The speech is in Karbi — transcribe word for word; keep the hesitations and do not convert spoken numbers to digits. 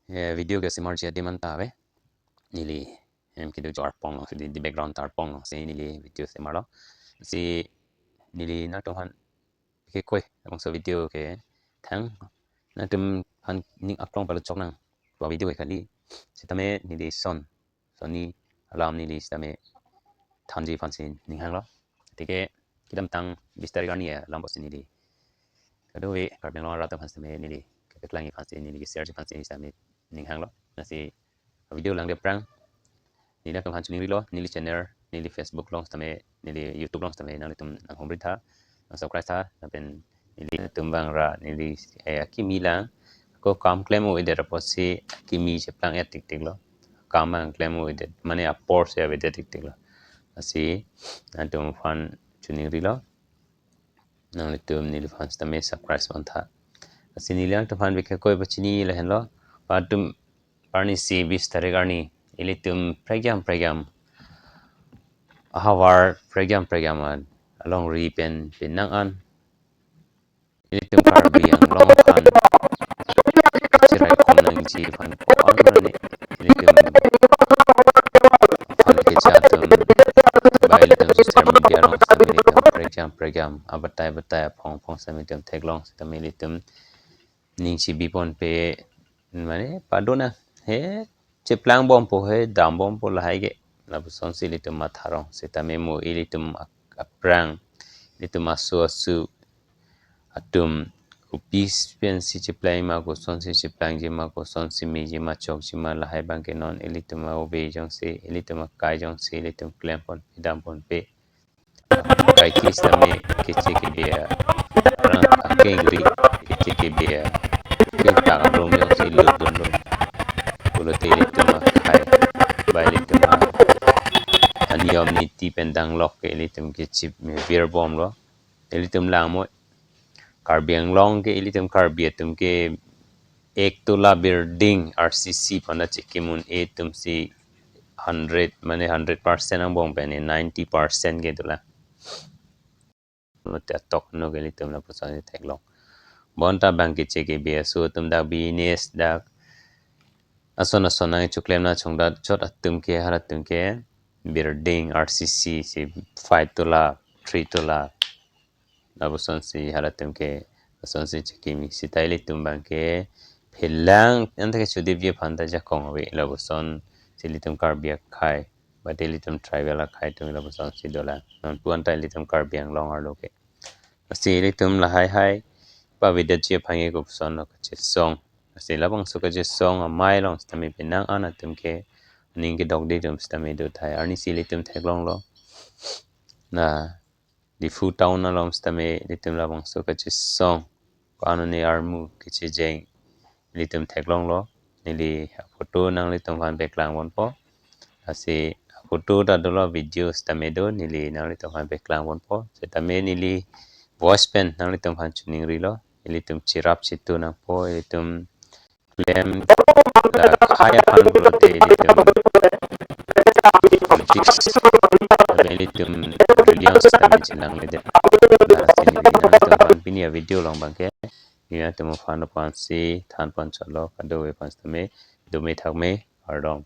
eh, video ke semarji adim anta ave. Neli hem kedo jo arpong lo, si di, di background ta arpong lo, si neli video semarlo. Si neli nangtumphan ke koi, labangso video ke thang nangtumphan ning aklong palu chok nang. Tua video ke kali. Sitame neli son, sonni alam neli sitame thanji aphansi ning hanglo. Tike kedamtang bis tarik arni alam pusi neli kadokave Karbi Anglong arat aphan sitame neli kepaklangji aphansi, neli ke-share ji aphansi sitame ning hanglo. Lasi video langdet aphrang neli nangtumphan choningrilo, neli channel, neli Facebook along sitame, neli YouTube along sitame nanglitum nanghumri tha, nang subscribe tha, lapen nelitum bang ra neli, eh, akimi lang, ako kam klem avedet apotsi akimi cheplang-et tiktik lo. Kam ang klem avedet, mane apor si avedet tiktik lo. Lasi nangtumphan choningrilo, nanglitum neliphan sitame subscribe pon tha. Lasi neli nangtumphan bikhe koi pachini lahenlo. Patum arnisi bis tarik arni ilitum prekjam prekjam, ahavar prekjam prekjam an alongri pen penang an ilitum Karbi Anglong aphan chiraikom nangji aphan ko-an mane ilitum aphan kecha atum, ba ilitum social media along sitame ilitum prekjam prekjam, abatai batai aphong aphong sitame ilitum theklong sitame ilitum ning chibi ponpe, mane padona he cheplang bompo he dam bompo lahai ke, lapusonsi ilitum matharong. Sitame mo ilitum ak-, aphrang ilitum asu asu atum kopi pensi cheplang ma, kosonsi cheplangji ma, kosonsi meji ma, chokji ma, lahai abangke non ilitum a-ove jongsi, ilitum akai jongsi ilitum klem ponpe, dam ponpe. Kaike sitame keche kebi arang akengri, keche kebi akengtak arum jongsi lutdunlo pulote ilitum akhei, ba ilitum a-, aniyom niti pen danglok ke ilitum kechip me vir bomlo. Ilitum langmo, Karbi Anglong ke ilitum Karbi atum ke ek tola building R C C panda chekim un-e atumsi hundred, mane hundred percent angbong pen ninety percent ke dolang. Mate atok no ke ilitum lapuson theklong. Bonta abang keche kebi asu atum dak business, dak ason ason nangchoklem nangchongdat chot atum ke, halatum ke building R C C si five tola, three tola, lapusonsi halatum ke, lasonsi chekimi. Sita ilitum abangke phelang anta ke chodipji aphan ta jakong ave, lapusonsi ilitum Karbi akhei, mate ilitum tribal akhei atum lapusonsi dolang. Nonpu anta ilitum Karbi Anglong arlo ke. Lasi ilitum lahai hai pavedetji aphan ke kopuson lo kachesong. Lasi labangso kachesong amei along sitame penang an atum ke aning kedokde atum sitame do tahai. Arnisi ilitum theklonglo. Na Diphu town along sitame ilitum labangso kachesong, ko-an arni armu kechejeng ilitum theklonglo. Neli photo nanglitum aphan paklang ponpo. Lasi photo ta dolo, video sitame do, neli nanglitum aphan paklang ponpo. Sitame neli voice pen nanglitum aphan choningrilo. Ilitum chirap chitu nangpo, ilitum klem la khei aphan pulote ilitum politics, lapen ilitum religion sitame chenangledet. Lasi neli nanglitum aphan pini a-video along abangke neli nanglitum aphan aphansi than pon chotlo, kadokave aphan sitame dome thakme, kardom.